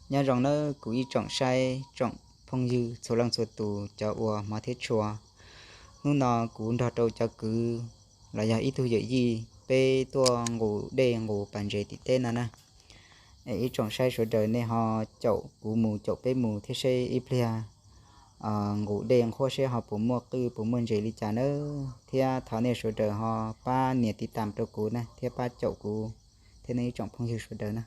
Nyob zoo nawb kuv ib tsoom saib tsoom phooj ywg txhua leej txhua tus cov uas hmov thiab tshua. Hnub no kuv nrog rau cov kwv los yog ib tug yawm yij peb tuaj nqus dej nqus pas ntses tim teb no na. Es ib tsoom saib sawv daws nej ho caum kuv mus caum peb mus thiab seb ib pliag nqus dej nqhuab seb ho puas muaj qwj puas muaj ntses li cas nawb. Thiab thov nej sawv daws ho pab nias tiv tam rau kuv na thiab pab caum kuv thiab nej ib tsoom phooj ywg sawv daws na.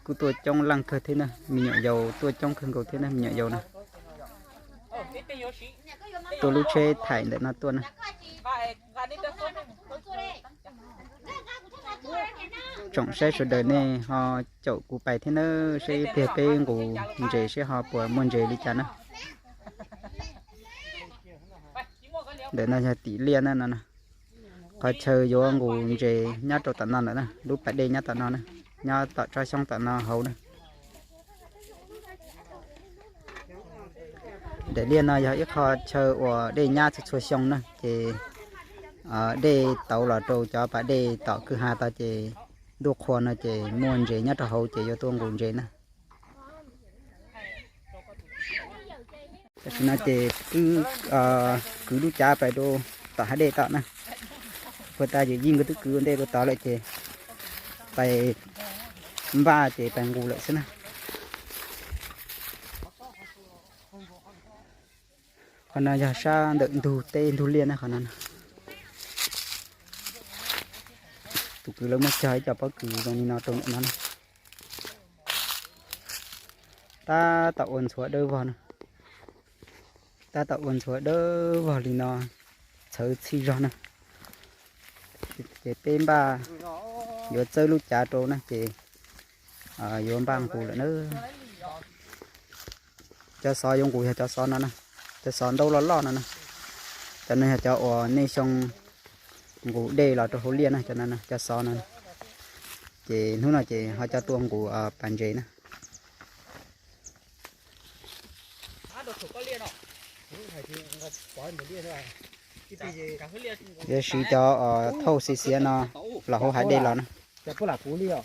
Kuj tuaj coob leej kawg thiab na, me nyuam yaus tuaj coob kawg nkaus thiab na, me nyuam yaus na. Tuaj lub tsheb thaim ntawm no tuaj na. Tsoom saib sawv daws nej ho caum kuv pais thiab na, seb ib pliag peb nqus ntses seb ho puas muaj ntses li cas na. Ntawm no yog tim liaj na no. Qhov chaw yuav nqus ntses nyob rau tom no lawm na, lub pas dej nyob tom no na, nyob tom tsob xyoob tom no hauv na. Daim liaj no yog ib qho chaw uas dej nyab txhua txhua xyoo na, ces dej tauv los rau cov pas dej tom kwj ha tod ces ntuj qhua no ces muaj ntses nyob rau hauv ces yuav tuaj nqus ntses na. Tam sim no ces kwv lub cav pais rau tom hav dej tom na. Puag ta ces yij nkawd twb kwv ua ntej rau tod lawm ces pais npaj ces pais nqus lawm xwb na. Qhov no yog sab ntawm ntug teb ntug liaj na qhov no. Tus kwv lawv muab cog ib co pob kws zoo li no rau ntawm no na. Tab tom ua ntxhuav dawb vog na. Tab tom ua ntxhuav dawb vog li no txhawv txhij zog na. Ces peb npaj yuav txawb lub cav rau na ces yuav npaj nqus lawm na. Cov xov yuav nqus yog cov xov no na, cov xov ntaub loj loj no na. Cov no yog cov uas nej xyoo nqus dej los rau hauv liaj na, cov no cov xov no. Ces hnub no ces ho coj tuaj nqus pas ntses na. Yuav siv cov thauj xiv xiav no los hauv hav dej los na,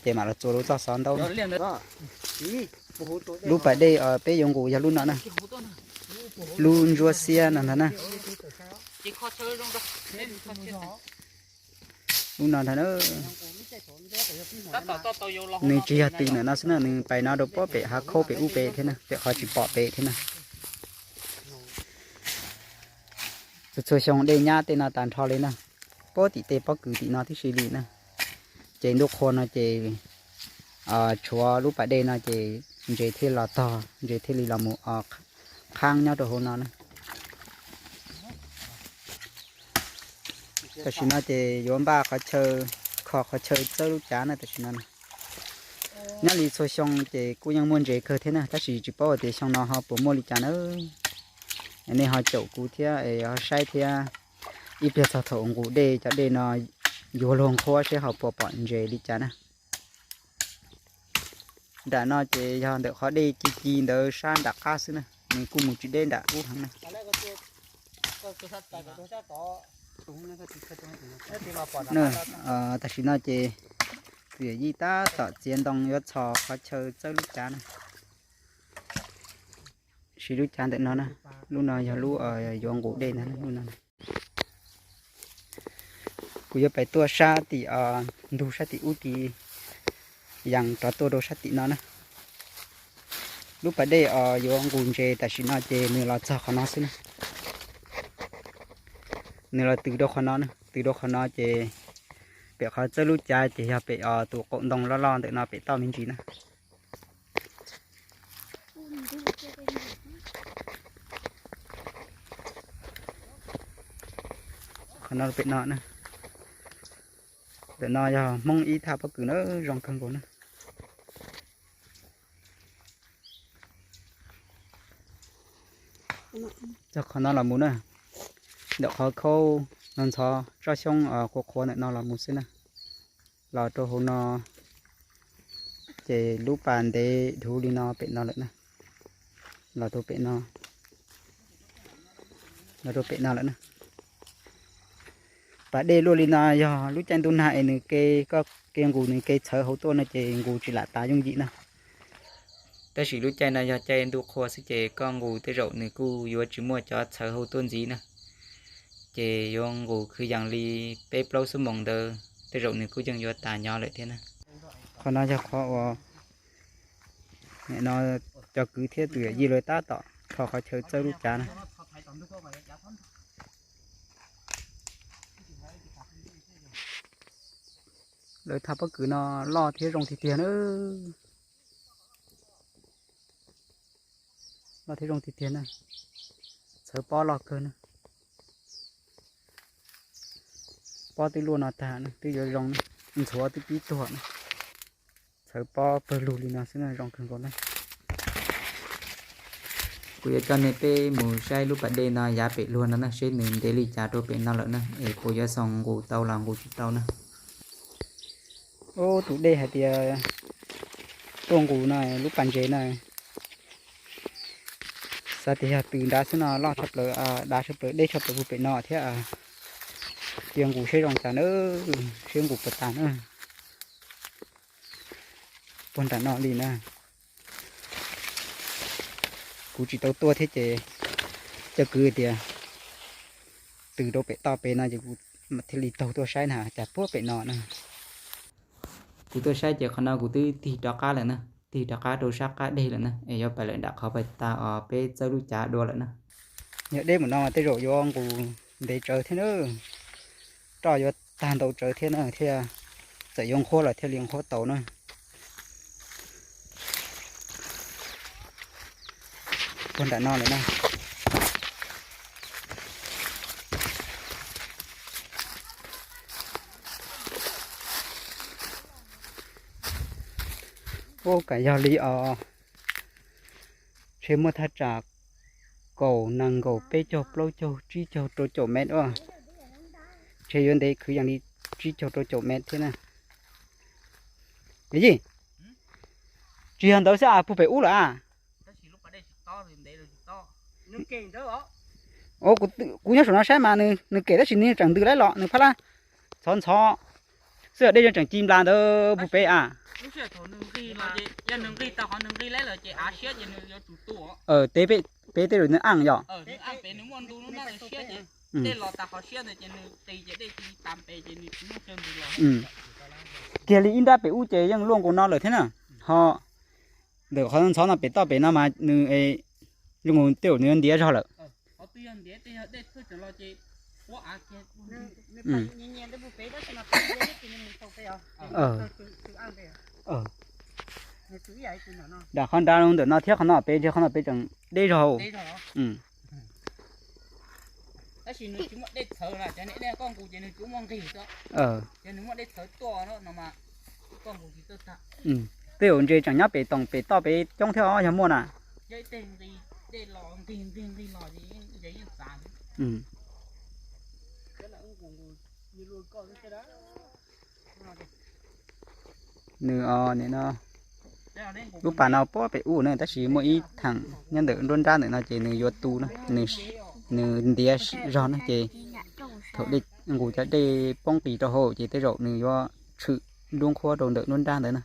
ces mam los txua lub txoj xov ntaub. Lub pas dej peb yuav nqus yog lub no na, lub ntsuab xiab no ntag na. Lub no ntag na. Nws tsis yog tws ntawm no xwb na, nws pais no rau pob pem hav khaub pem ub pem thiab na, pem qhov tsis pom pem thiab na. Txhua txhua xyoo dej nyab tej no tas nrho li na, pob tim tej pob kws tim no tib si li na. Ces ntuj qhua no ces tshuav lub pas dej no ces ntses thiaj los tog, ntses thiaj li los mus qhab nyob rau hauv no na. Tam sim no ces yuav npaj qhov chaw, kho qhov chaw txawb lub cav na tam sim no. Nyob li txhua xyoo ces kuj yeej muaj ntses kawg thiab na, tab sis tsis paub tias xyoo no ho puas muaj li cas na. Nej ho caum kuv thiab es ho saib thiab, ib pliag txog thaum nqus dej cov dej no yuav luag nqhuab seb ho puas pom ntses li cas na. Nram no ces yog ntawm qhov dej ci ci ntawd sab nram qab xwb na, nws kuj mus tsis deb nram ub heev na. Tam sim no ces tus yawm yij tab tom txiav ntoo yuav txhos qhov chaw txawb lub cav na. Siv lub cav ntawm no na, lub no yog lub yuav nqus dej ntag lub no. Kuv yuav pais tuaj sab tim ntug sab tim ub tid, yees rov tuaj rau sab tim no na. Lub pas dej os yuav nqus ntses tam sim no ces nws los txog qhov no xwb na. Nws los tws rau qhov no, tws rau qhov no ces pem qhov txawb lub cav ces yog pem os tus qaum ntoo loj loj ntawm no pem toj me ntsis na. Qhov no pem no na. Ntawm no yog Hmoob ib thaj pob kws na, zoo kawg nkaus na. Txog qhov no los mus na, ntawm qhov khaub no ntxhov tsob xyoob qhuav qhuav ntawm no los mus xwb na. Los rau hauv no, ces lub pas ntev dhuv li no pem no lawm na. Los rau pem no, los rau pem no lawm na. Pas dej luaj li no yog lub caij ntuj nag es nws ke, koj ke nqus nws ke txhawv hauv tuaj no ces nqus tsis lam tas yooj yim na. Tab sis lub caij no yog caij ntuj qhua xwb ces koj nqus tej zaum nws kuj yuav tsis muaj cov txhawv hau tuaj ntxiv na. Ces yuav nqus kwv yees li peb plaub xuab moos ntawd tej zaum nws kuj yeej yuav tas nyob lawm thiab na. Qhov no yog qhov uas nim no cov kwv thiab tus yawm yij lawv tab tom kho qhov chaw txawb lub cav na. Lawv thaj pob kws no loj thiab zoo tiag tiag na. Loj thiab zoo tiag tiag na. Txhawv pob loj kawg na. Pob twb luaj no tag na, twb yuav zoo na. Ntxhuav twb pib tuag na. Txhawv pob pawg lug li no xwb na, zoo kawg nkaus na. Kuv yuav coj nej peb mus saib lub pas dej no yav pem luag no na, seb nws ntev li cas rau pem no lawm na, es puas yuav xoo nqus tau los nqus tsis tau na. Ub, tus dej hais tias tuaj nqus no, lub pas ntses no, xav tias yog tws nrad xwb no, loj tshaj plaws, dav tshaj plaws, deb tshaj plaws puag pem no thiab. Cia nqus seb zoo cas na, seb nqus puas tas na. Puag nram no li na. Kuv tsis tau tuaj thiab ces cov kwv tias tws rau pem toj pem no ces kuv thiaj li taug tuaj saib na, cas puag pem no na. Kuv tuaj saib ces qhov no kuv twb tig rov qab lawm na, tig rov qab rau sab qab deg lawm na, es yuav pais lawm nram qhov pais tas os peb txawb lub cav dua lawm na. Yog deb mus no mas tej zaum yuav nqus ntev tsawv thiab na, roj yuav tag ntau tsawv thiab na, thiaj txawm yuav nqhuab los thiaj li nqhuab tau na. Puag nram no lawm na. Ub, kam yog li os, ntshe muaj thaj tsam kaum nees nkaum peb caug plaub caug tsib caug rau caum mev ua, ntshe yuav ntev kwv yees li tsib caug rau caum mev thiab na. Yawm yij, tsis yog ntawd xwb as, puag pem ub lawm as. Kuv nyob saum no saib mas nws kem tab sis nws tseem ntws laib los nws phab lab ntxhov ntxhov xwb, dej tseem ci nplas ntawd puag pem as. Tev peb tej zaum nws aj yom. Kiag li ib nrab pem ub ces yeej luaj nkaus no lawm thiab na. Ho ntawm qhov ntxhov no pem toj pem no mas nws zoo nkaus tej zaum nws yuav ntiav zog lawm. Nram qhov nrad ntawm no thiab qhov no pem, qhov no pem tseem deb zog. Tej zaum ntses tseem nyob pem toom pem toj pem coob thiab os yog muaj na. Nws os, nim no lub pas no puag pem ub na, tab sis muaj ib theem nyob ntawm nruab nrab ntawm no ces nws yuav tu na, nws ntiav zog na ces thaum dej nqus cov dej poob qis rau hauv ces tej zaum nws yuav tshwm nruab nqhuab rau ntawm nruab nrab ntawd na.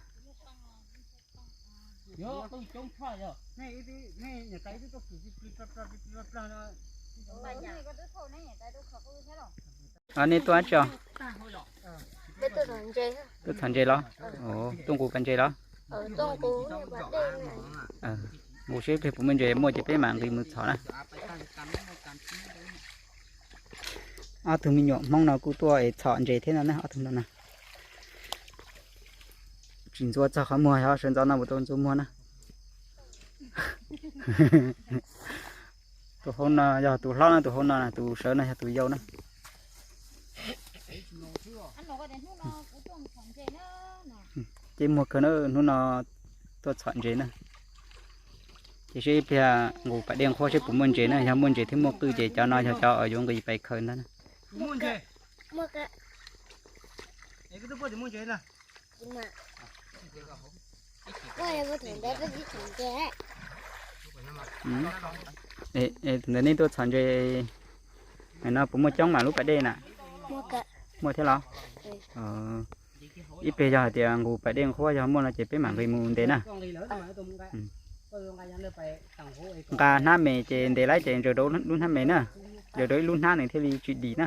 Nej tuaj dab tsi os? Tuaj txhom ntses los? Tuaj nqus pas ntses los? Nqus seb pliag puas muaj ntses, muaj ces peb mam nqis mus txhom na. Ob tug me nyuam Hmoob no kuj tuaj es txhom ntses thiab no na, ob tug no na. Tsis ntxuav txog qhov muag, yog sawv ntxov no puas tau ntxuav muag na. Tus hauv no yog tus hlob na, tus hauv no, tus sawv no yog tus yau na. Ces muag kawg na, hnub no tuaj txhom ntses na. Ces seb ib pliag nqus pas dej nqhuab seb puas muaj ntses na, yog muaj ntses thiab muaj qwj ces cov no yog cov yuav nqis pais khaws ntag na. Ntawm nej tuaj txhom ntses, no puas muaj coob mam lub pas dej na? Muaj thiab los? Ib pliag yog hais tias nqus pas dej nqhuab yog muaj no ces peb mam nqis mus ntes na. Nqa hnab me ces ntes laib ces ntsaws rau lub hnab me na, ntsaws rau ib lub hnab nws thiaj li tsis dim na.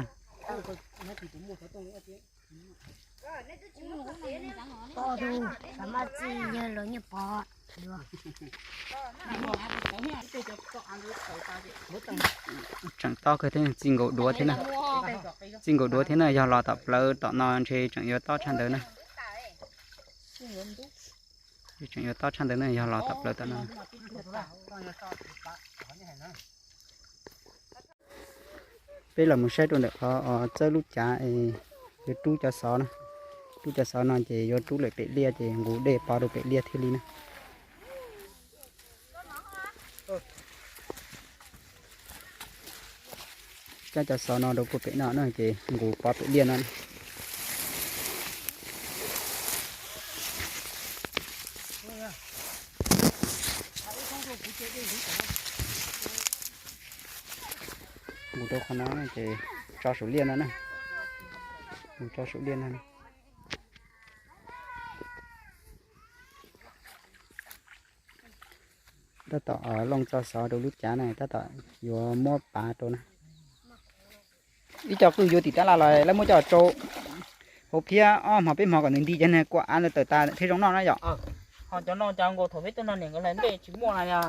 Tseem tob kawg thiab, txij nkaus duav thiab na, txij nkaus duav thiab na, yog los tom plawv tom no ntshe tseem yuav tob tshaj ntawd na. Tseem yuav tob tshaj ntawd na, yog los tom plawv tom no. Peb los mus saib rau ntawm qhov txawb lub cav es yuav rub cov xov na, rub cov xov no ces yuav rub lawm pem liaj ces nqus dej pov rau pem liaj thiaj li na. Cab cov xov no rau puag pem no na ces nqus pov pem liaj no. Nqus rau qhov no ces tso saum liaj no na, nqus tso saum liaj no. Tab tom looj txoj xov rau lub cav na, tab tom yuav muab pav rau na. Ib co qwj yuav tim tab laj los lawv muab coj rau hauv phiab ob hmo peb hmo kom nws nti ces nws kua av nws tawm tas thiaj zoo noj na yom. Ho cov no cas nkaus thaum peb tuaj no niam nkawd hlais nplej tsis muaj na yog.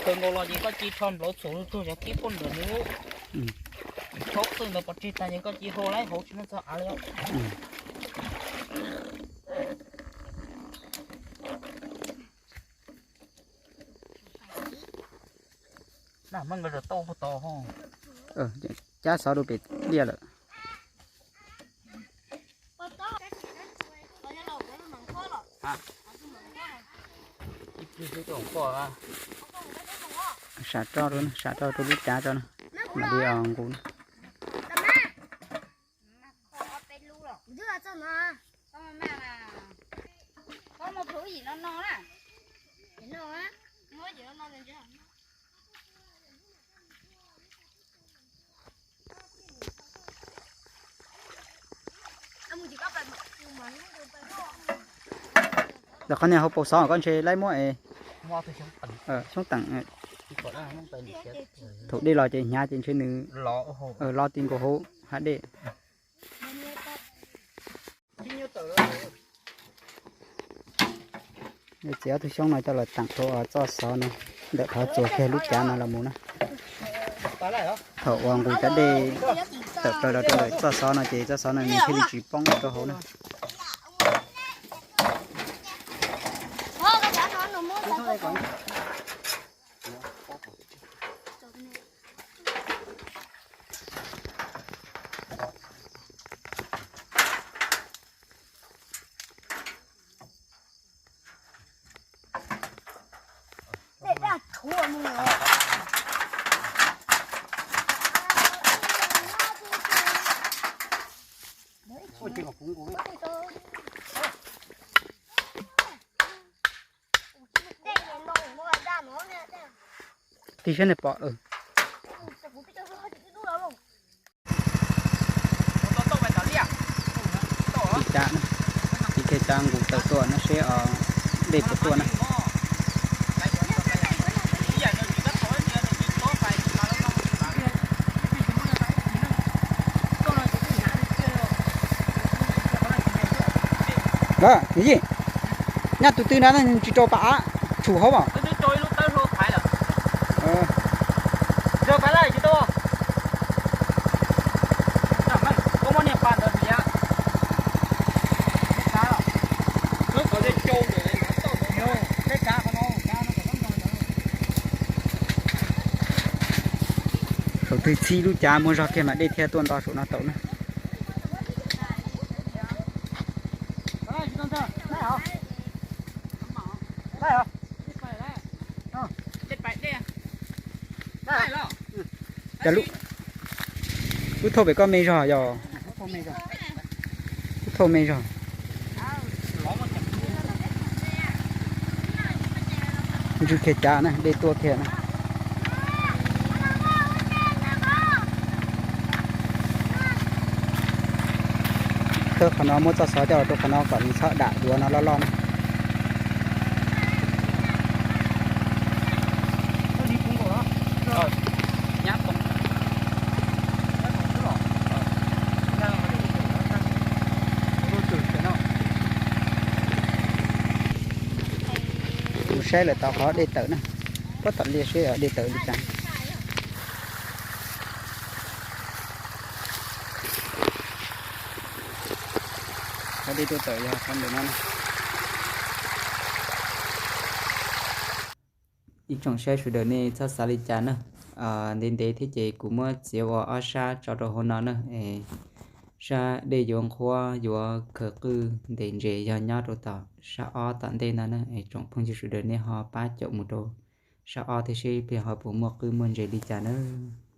Kawg nkaus los ces koj cia tsho nplauv txhuam lug tsuag cov kib puab nrog nws lub tshab qwj ntawd pov tseg tas ces koj cia hau laib hauv tsis muaj txog av li. Cab xov rau pem liaj lawm. Sam roj, sam roj rau lub cav tso na, mam li nqus. Ntawm qhov niag hauv paus xov koj ntshe laib muab es xyoob teem. Thaum dej los ces hnyav ces ntshe nws lo ti nkaus hauv hav dej. Txiav ob tug xyoob no coj los teem rau txoj xov no, ntawm qhov txuas kiag lub cav no los mus na. Thaum uas nqus cov dej tawm plaws los rau ntawm txoj xov no ces txoj xov no nws thiaj li tsis poob rau hauv na. Tig saib nej pom. Tig cav, tig kiag cav nqus tawm tuaj no seb dej puas tuaj na. Yij, nyaj tus twg na tsis rau pas av tshum hauv as. Thaum twg txhib lub cav muab zog kiag mas dej thiaj tuaj nto saum no tau na. Lub thauj pem koj me zog yog? Lub thauj me zog. Ntswj kiag cav na, dej tuaj kiag na. Khawb qhov no muab txoj xov coj los rau qhov no kom nws txhob dam duav no loj loj na. Saib lawm tau qhov dej tawm na. Pab tom liaj seb dej tawm li cas. Qhov dej tuaj tawm yog qhov ntawm no. Ib tsoom saib sawv daws nej txhob xav li cas na. Ntev ntev thiab ces kuv muab txiav ua ob sab tso rau hauv no na. Sab dej yuav nqhuab yuav khaws qwj ntev ntses yog nyob rau tom sab ob tom ntej no na. Es tsoom phooj ywg sawv daws nej ho pab caum mus rau sab ob thiab seb pliag ho puas muaj qwj muaj ntses li cas nawb.